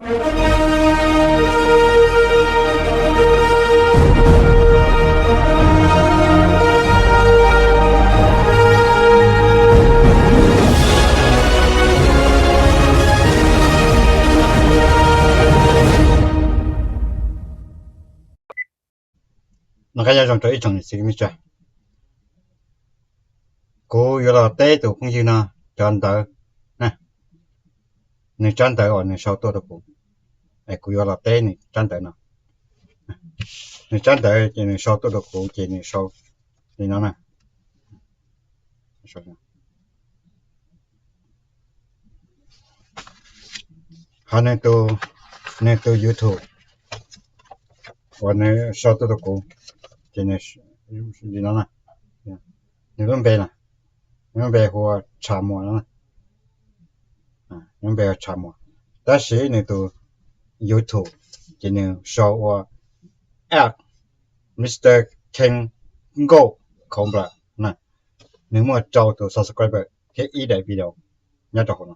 Noj qab nyob zoo rau ib tsoom niam txiv kwv tij. Kuv yuav los teb tus phooj ywg no cov ntawv, nws tsab ntawv uas nws sau tuaj rau kuv. Es kuv yuav los teb nws tsab ntawv no. Nws tsab ntawv ces nws sau tuaj rau kuv ces nws sau li no na. Ho nws tus YouTube uas nws sau tuaj rau kuv ces li no na. Nws lub npe, nws lub npe hu ua Tsha Muas no. Nws lub npe hu ua Tsha Muas, tab sis nws tus YouTube ces nws sau ua at Mr Ken Nkauj Cobra na. Nws muaj rau tus subscriber thiab ib daim video nyob rau hauv no.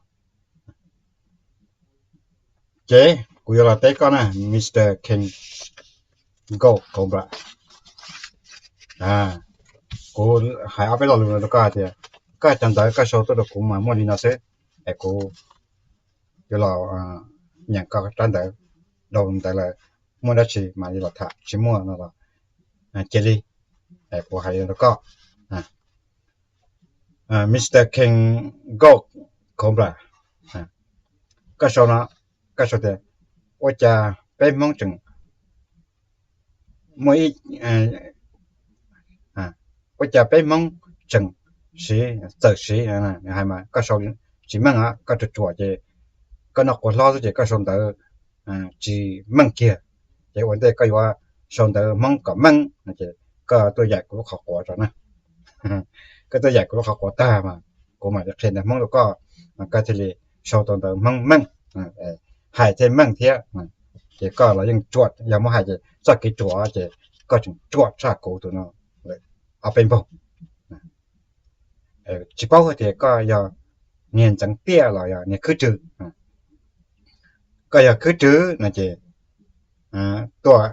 Ces kuv yuav los teb koj na, Mr Ken Nkauj Cobra. Kuv hais ob peb lo lus no rau koj hais tias koj cov ntawv koj sau tuaj rau kuv mas muaj li no xwb, es kuv yuav los nyeem koj tsab ntawv, dhau ntawd lawm, muaj dab tsi mam li los tham, tsis muaj no los cia li. Es kuv hais li no rau koj, Mr Ken Nkauj Cobra, koj sau no, koj sau tias ua cas peb Hmoob tseem muaj ib, ua cas peb Hmoob tseem siv, txawm siv, hais mas koj sau tsis meej, koj ruam ruam ces koj noj quav hlob xwb ces koj sau ntawv tsis meej kiag. Ces ua ntej koj yuav sau ntawv Hmoob kom meej no ces koj tuaj yaim kuv lub qhov quav tso na. Koj tuaj yaim kuv lub qhov quav tag mas kuv mam li qhia ntawv Hmoob rau koj, koj thiaj li sau tau ntawv Hmoob meej, hais thiaj meej thiab. Ces koj los yeej ruam, yog muab hais ces txoj kev ruam ces koj tseem ruam tshaj kuv tus no ob peb npaug. Tsis paub hais tias koj yog niag ntxeev tiaj los yog niag khwb rwg. Koj yog khwb rwg no ces tuaj,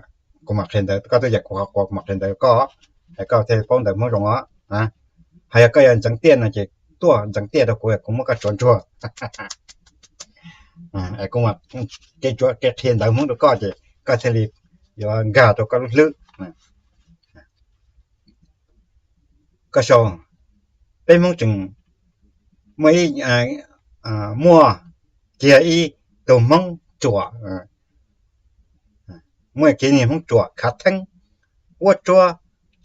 kuv mam qhia ntawv, koj tuaj yaim kuv qhov quav kuv mam qhia ntawv koj, es koj thiaj paub ntawv Hmoob zoo os. Hos yog koj yog ntxeev tiaj no ces tuaj ntxeev tiaj rau kuv, kuv muab koj tsuav ntsuag. Es kuv mam kev tsuav kev qhia ntawv Hmoob rau koj ces koj thiaj li yuav nkag rau koj lub hlwb. Koj sau, peb Hmoob tseem muaj ib, muaj kiag ib tug Hmoob ruam, muaj kiag niag Hmoob ruam khav theeb, vuab tsuab,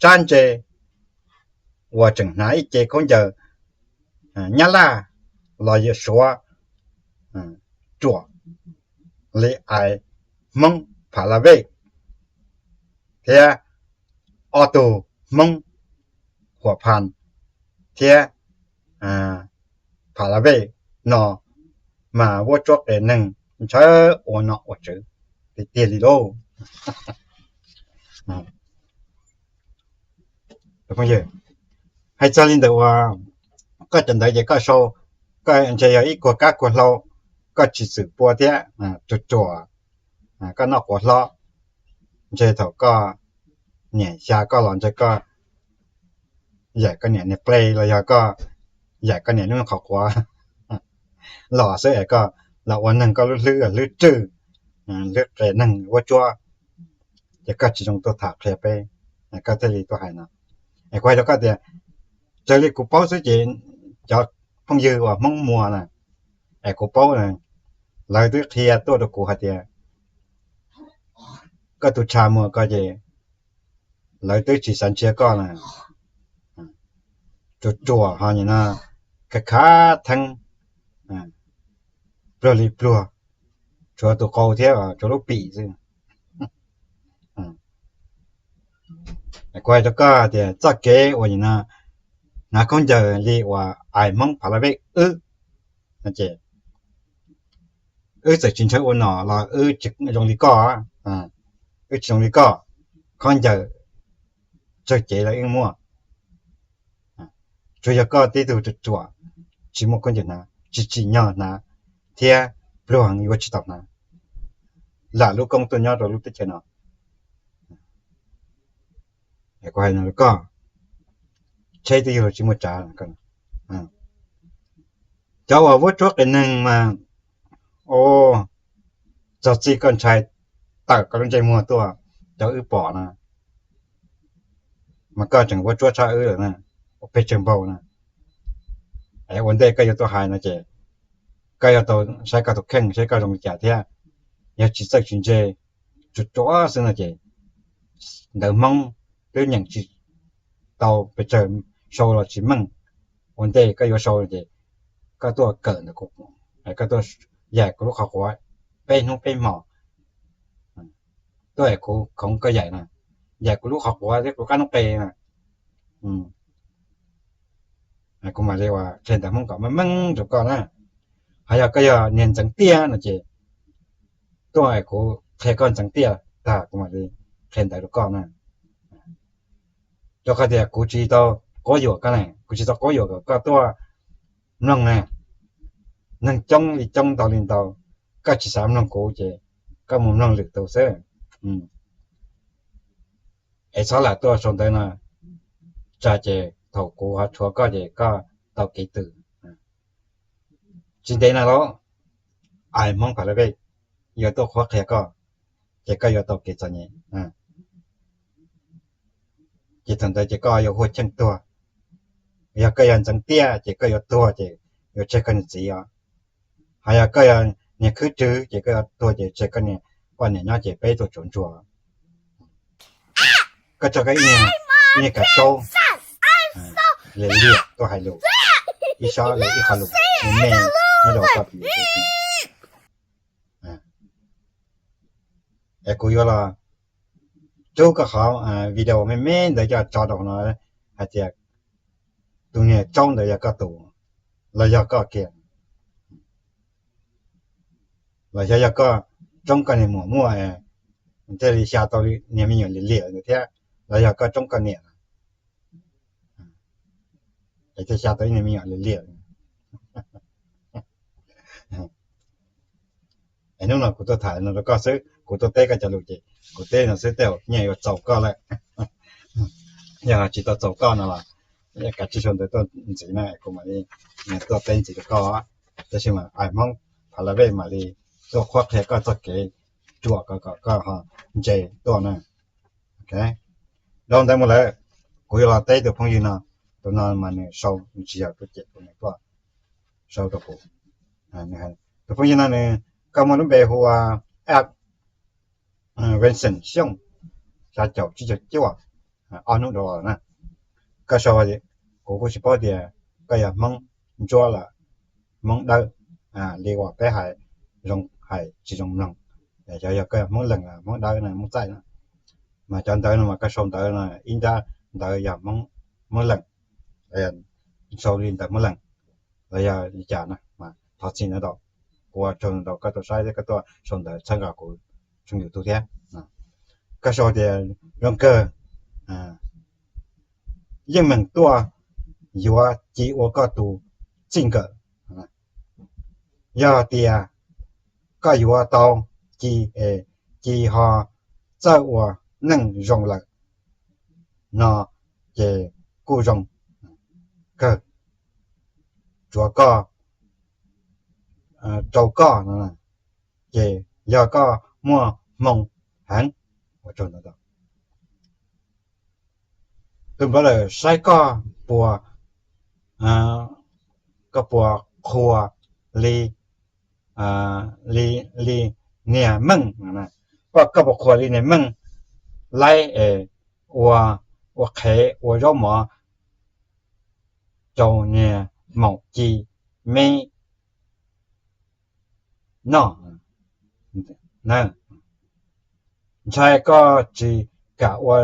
tsab ntse, uas tseem hnav ib ce khaub ncaws Nyab Laj los yog Suav, ruam li ais Hmoob Pha La Vej, thiab ob tug Hmoob Huam Phas thiab Pha La Vej no mas vuab tsuab qias neeg ntshaw ua nom ua tswv tiag tiag li lauj. Hais txog li ntawd uas koj cov ntawv ces koj sau, koj ntshe yog ib kuag kab kuag hlau, koj tsis txwm pua thiab, ruam ruam, koj noj quav hlob, ntshe thaum koj niam xya koj los ntshe koj yaim koj niam niag ple los yog koj yaim koj niam lub qhov quav los xwb es koj los ua neeg koj lub hlwb hlwb rwj, hlwb qias neeg vuab tsuab, ces koj tsis zoo tuaj tham qhia peb, koj thiaj li tuaj hais no. Es kuv hais rau koj tias raws li kuv paub xwb ces cov phooj ywg uas Hmoob Muas na, es kuv paub na, lawv twb qhia tuaj rau kuv hais tias koj tus Tsha Muas ko ces lawv twb tsis xav ntsia koj na, ruam ruam ho nim no khav khav theeb, pluag li pluag, tshuav tus qau thiab tshuav lub pim xwb. Kuv hais rau koj tias txoj kev uas nim no hnav khaub ncaws li uas ais Hmoob Pha La Vej wb, ces wb txawm tsis ntshaw ua nom los wb tsis zoo li koj, wb tsis zoo li koj, khaub ncaws tsawg cev los yeej muaj. Tsuas yog koj tib tug ruam ruam, tsis muaj khaub ncaws hnav, tsis tsim nyog hnav, thiab pluag yuav tsis tau hnav. lam lub koob tuaj nyob rau lub teb chaws no. Kuv hais no rau koj, tsheb twb yug tsis muaj tsav. Cov uas vuab tsuab qias neeg mas, o, txog txij koj ntshai tawm koj lub ntsej muag tuaj rau wb pom na, mas koj tseem vuab tsuab tshaj wb lawm na, ua pes tsawg npaug na. Ua ntej koj yuav tuaj hais no ces koj yuav tau saib koj tus kheej saib koj zoo li cas thiab. Yog tsis txawj tsis ntse, tsuas ruam xwb no ces ntawv Hmoob twb nyeem tsis tau pes tsawg, sau los tsis meej. Ua ntej koj yuav sau ces koj tuaj kawm ntawm kuv, koj tuaj yaim kuv lub qhov quav peb hnub peb hmo, tuaj es kuv khoov koj yaim na, yaim kuv lub qhov quav thiab kuv qab noob qes na. Kuv mam li ua qhia ntawv Hmoob kom meej meej rau koj na. Ho yog koj yog niag ntxeev tiaj no ces tuaj es kuv qhia koj ntxeev tiaj tag kuv mam li qhia ntawv rau koj na. Rau qhov tias kuv tsis tau quab yuam koj ne, kuv tsis tau quab yuam kom koj tuaj mloog na. Neeg coob li coob ntau li ntau, koj tsis xav mloog kuv ces koj mus mloog lwm tus xwb. Es txhob lam tuaj sau ntawv no, tsam ces thaum kuv ho rhuav koj ces koj tau kev tw. Tsis ntev no los, Ais Hmoob Pha La Vej yuav tuaj qhuab qhia koj, ces koj yuav tau kev txom nyem. Ces thaum ntawd ces koj yuav huaj cheej tuag. Yog koj yog ntxeev tiaj ces koj yuav tuag ces yuav tseg koj niag txiv os. Ho yog koj yog niag khwb rwg ces koj yuav tuag ces tseg koj niag poj niam nyob ces peb tuaj tsuav ntsuag. Koj tso koj ib niag, ib niag kav taub liam liam tuaj hais lus, ib sab lus ib qho lus me me nyob rau koj es kuv yuav los rub koj qhov video me me ntawd coj tso rau no hais tias tus niag tsaub ntawd yog koj tus los yog koj kiag, los xyov yog koj tsoob koj niag muam muaj thiaj li xya tau niag me nyuam liam liam ntawd thiab, los yog koj tsoob koj niam es thiaj xya tau ib niag me nyuam liam liam. Es hnub no kuv tuaj tham no rau koj xwb, kuv tuaj teb koj cov lus ces kuv teb no xwb tej zaum nyiaj yuav txaus koj lawm. Yog tsis tau txaus koj no los kav tsij sau ntawv tuaj ntxiv na, kuv mam li tuaj teb ntxiv rau koj. Tab sis mas Ais Hmoob Pha La Vej mam li tuaj qhuab qhia koj txoj kev ruam kom koj ho ntse tuaj na. Dhau ntawd mus lawm, kuv yuav los teb tus phooj ywg no. Tus no mas nws sau, nws tsis yog tus cem kuv, nws tuaj sau rau kuv. Tus phooj ywg no nws, koj muaj lub npe hu ua Vincent Xyooj, xya caum tsib caug cuaj, ob hnub dhau los na. Koj sau, kuv kuj tsis paub tias koj yog Hmoob Ntsuab los Hmoob Dawb, li uas peb hais zoo hais tsis zoo mloog. Xyov yog koj yog Hmoob Leeg los Hmoob Dawb no, Hmoob Txaij no. Mas cov ntawv no mas koj sau ntawv no ib nrab ntawv yog Hmoob Leeg, sau li ntawv Hmoob Leeg los yog li cas na, mas thov txim ntau, kuv ua tsaug ntau koj tuaj saib thiab koj tuaj sau ntawv txhawb nqa kuv tshooj YouTube thiab. Koj sau tias zoo kawg, yeej meem tuaj yuav ci ua koj tus txij nkawm. Yog tias koj yuav tau ci es ci ho txawj ua neej zoo lawm no ces kuj zoo kawg. Tsuav koj, rau koj no ces yog koj muaj hmoo heev. Tus npawg lawm saib koj puas, koj puas qhuas li, li, li niag meej, koj puas qhuas li niag meej laib es ua, ua qhev ua zaub mov rau niag maum ci me noj na. Ntshai koj tsis kam ua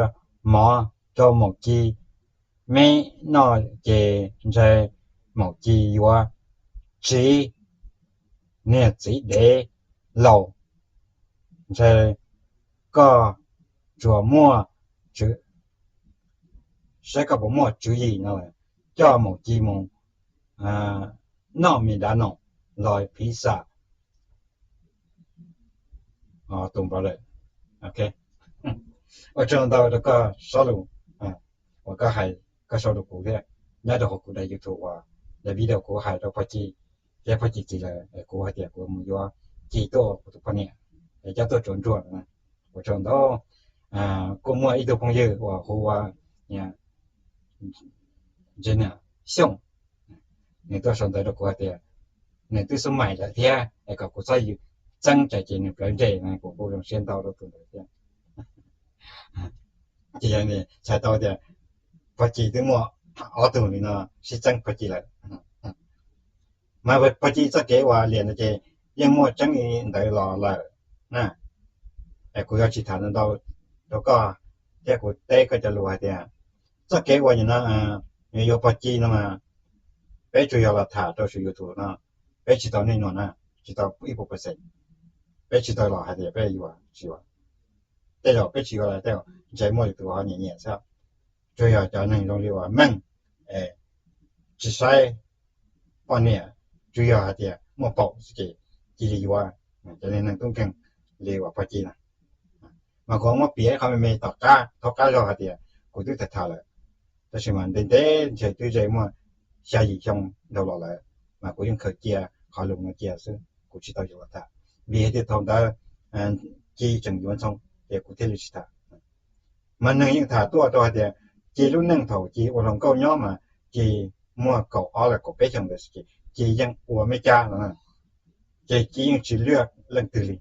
mov rau maum ci me noj ces ntshai maum ci yuav tsiv niag txiv dev laus. Ntshai koj tsuas muaj, saib koj puas muaj tswv yim no coj maum ci mus noj mis dav noom los phiv xam tus npawg lawm. Ok, ua tsaug ntau rau koj sob lus uas koj hais, koj sau rau kuv thiab nyob rau hauv kuv daim YouTube uas daim video kuv hais rau Pog Ci thiab Pog Ci txiv lawm, kuv hais tias kuv mus yuav Ci tuaj ua kuv tus poj niam es coj tuaj tsuav ntsuag no. Ua tsaug ntau. Kuj muaj ib tug phooj ywg uas hu ua Xyooj, nws tuaj sau ntawv rau kuv hais tias nws twb xub mais lawm thiab es kom kuv txhob txeeb tsam ces nws plawv ntsej no, kuv kuj zoo siab ntau rau tus ntawd thiab. Ces yog txhais tau tias Pog Ci twb muaj ob tug li no sib txeeb Pog Ci lawm. Mas Pog Ci txoj kev uas liam ntawd ces yeej muaj tseeb li ntawd los lawm na. Es kuv yuav tsis tham ntau rau koj thiab kuv teb koj cov lus hais tias txoj kev uas nim no yuav yuav Pog Ci no mas peb tsuas yog los tham rau saum YouTube no, peb tsis tau nej nua na, tsis tau ib puas percent, peb tsis tau los hais tias peb yuav tsis yuav. Tej zaum peb tsis yuav los tej zaum ntshe muaj lwm tus ho nyiam nyiam xwb. Tsuas yog cov neeg zoo li uas meej, tsis saib poj niam, tsuas yog hais tias muaj paum xwb ces cia li yuav. Cov neeg tub nkeeg li uas Pog Ci na. Mas kuv muab piav ib qho me me tom qab thaub qab zog hais tias kuv twb tham tham lawm, tab sis mas ntev ntev ntshe twb ze muaj xya yim xyoo dhau los lawm, mas kuv yeej khaws cia qhov lus no cia xwb, kuv tsis tau yuav los tham vim hais tias thaum ntawd Ci tseem yuav Ntxhoo ces kuv thiaj li tsis tham. Mas neeg yeej tham tuaj rau hais tias Ci lub neej thaum Ci ua hluas nkauj nyob mas Ci muaj kaum ob los kaum peb xyoo ntawd ces Ci yeej ua me cab no, ces Ci yeej tsis liaj leej twg li.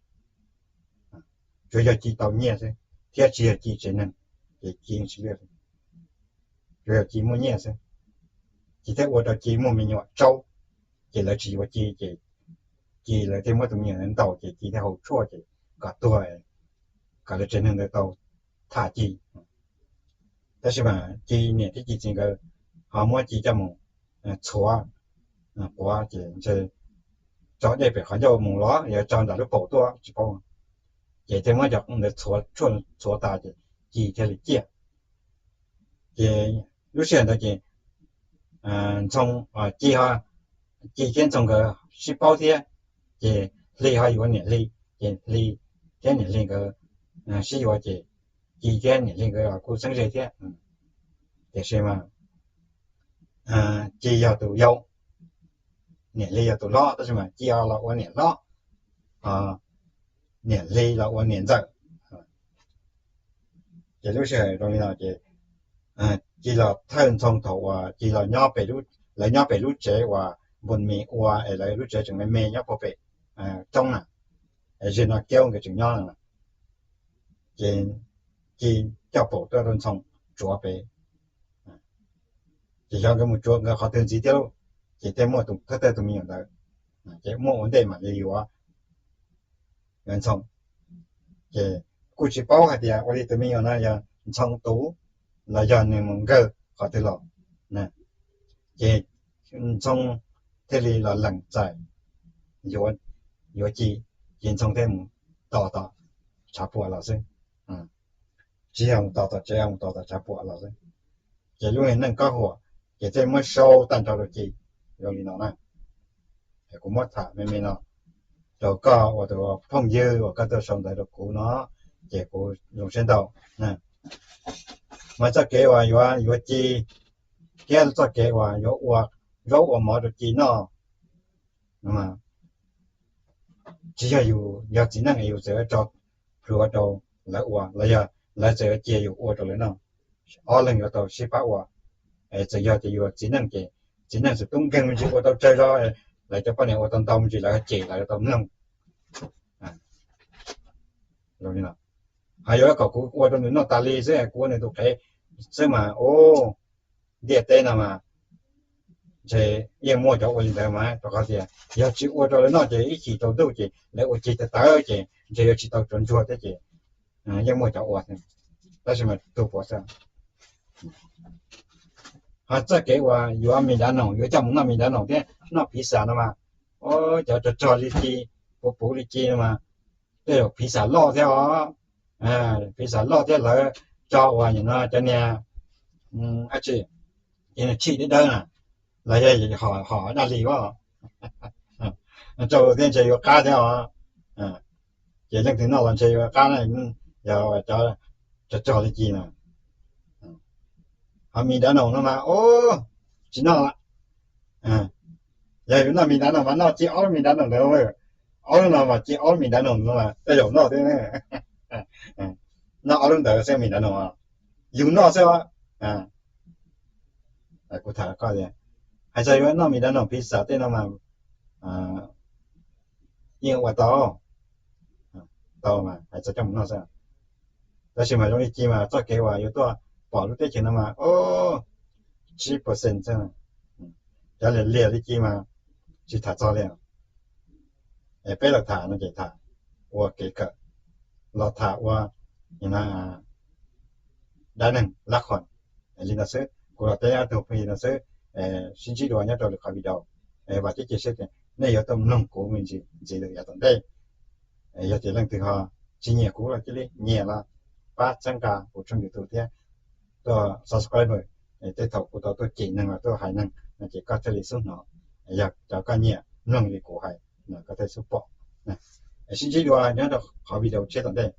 Tsuas yog Ci tau nyiaj xwb thiab tsis yog Ci tsev neeg, ces Ci yeej tsis liaj, tsuas yog Ci muaj nyiaj xwb. Ces thiaj ua rau Ci muaj me nyuam tsaub, ces lawv tsis yuav Ci ces Ci lawv thiaj muab tus me nyuam ntaus ces Ci thiaj haus tshuaj ces kom tuag, kom lawv tsev neeg ntawd tau tham Ci. Tab sis mas Ci niam thiab Ci txiv nkawd ho muab Ci coj mus txhuav quav ces ntshe tso dej pem qhov ncauj mus los yog tso nram lub paum tuaj tsis paub, ces thiaj muab cov ntawd txhuav tas ces Ci thiaj li ciaj. Ces lub sij hawm ntawd ces Ntxhoo, Ci, Ci thiab Ntxhoo nkawd sib paub thiab, ces Hli ho yuav niam Hli, ces Hli thiab niam Hli nkawd sib yuav ces Ci thiab niam Hli nkawd los kuj txheeb ze thiab. Tiam sis mas Ci yog tus yau, niam Hli yog tus hlob, tab sis mas Ci los ua niam hlob, niam Hli los ua niam ntxawm. Ces lub sij hawm zoo li no ces Ci los thawj Ntxhoo thaum uas Ci los nyob pem, lawv nyob pem lub tsev uas Npus Mis ua es lawv lub tsev tseem me me nyob puag pem roob na, es zig no kiaub nkawd tseem nyob no. Ces Ci coj paum tuaj rau Ntxhoo tsuav pem, ces xyov nkawd mus tsuav nkawd qhov twg ntxiv thiab lauj, ces thiaj muaj tus thawj thawj tus me nyuam ntawd, ces muaj ua ntej mam li yuav Ntxhoo. Ces kuj tsis paub hais tias ua li tus me nyuam no yog Ntxhoo tus los yog nws mus nkawg qhov twg los. Ces Ntxhoo thiaj li los lees txais yuav Ci, ces Ntxhoo thiaj mus tos tom tshav puam los xwb. Tsis yog mus tos tom tsev, mus tos tom tshav puam los xwb. Ces lub neej kob huam ces thiaj muab sau tag nrho rau Ci zoo li no na. Kuv muab tham me me no rau koj ua tus phooj ywg uas koj tuaj sau ntawv rau kuv no, ces kuv zoo siab ntau. Mas txoj kev uas yuav yuav Ci thiab txoj kev uas yuav ua zaub ua mov rau Ci noj, tsis yog yus yog txiv neej yus txawm tso plhuav rau lawv ua los yog lawv txawm cia yus ua rau lawv noj. Ob leeg yuav tau sib pab ua. Txawm yog tias yus txiv neej ces txiv neej txawm tub nkeeg me ntsis ua tau tsawg zog, lawv cov poj niam ua tau ntau me ntsis lawv cem lawv tau mloog. Ho yuav kom kuv ua rau nws noj tas li xwb, kuv ua nws tus qhev xwb mas, ntiaj teb no mas ntshe yeej muaj cov ua li ntawd mas, rau qhov tias yog tsis ua rau lawv noj ces ib chim tsaus ntuj ces lawv ua ceg tawv tawv ces ntshe yuav tsis tau tsuav ntsuag thiab ces yeej muaj cov ua. Tab sis mas tu puav xwb. Ho txoj kev uas yuav me dav noom, yuav coj mus noj me dav noom thiab noj phiv xam no mas, cov rog rog li Ci, puv puv li Ci no mas, tej zaum phiv xam loj thiab os, phiv xam loj thiab lawv tso uas nim no cov niag dab tsi, ces niag tshij dawb dawb na, los yog hom daj li as, rau thiab ntshe yuav qab thiab os. Ces leej twg noj los ntshe yuav qab na, yog cov cog cog li ci no. Ho mis dav noom no mas, o, tsis noj lawm. Yog yus noj mis dav noom mas noj cia ob lub mis dav noom ntawd, ob lub no mas cia ob lub mis dav noom no mas tej zaum noj thiab. Noj ob lub ntawd xwb mis dav noom, yus noj xwb. Kuv tham koj tias, hais txog yuav noj mis dav noom pizza tej no mas yeej ua tau, tau mas hais txog coj mus noj xwb. Tab sis mas zoo li ci mas txoj kev uas yuav tuaj pom lub teb chaws no mas tsib percent xwb. Cov liam liam li ci mas tsis tham txog li. Es peb los tham no ces tham ua kev kawm, los tham ua dab neeg lab qhos li no xwb. Kuv los teb ob tug phooj ywg no xwb, sib ntsib dua nyob rau lwm qhov video. Vam thiab cia siab tias nej yuav tuaj mloog kuv me ntsis ntxiv lawm yav tom ntej. Yog tias leej twg ho tsis nyiam kuv los cia li nyiam los pab txhawb nqa kuv tshooj YouTube thiab tuaj subscribe, tej thaum kuv tau tuaj cem neeg los tuaj hais neeg no ces koj thiaj li xub hnov. Yog cov koj nyiam mloog li kuv hais no koj thiaj xub pom. Sib ntsib dua nyob rau qhov video tshiab tom ntej.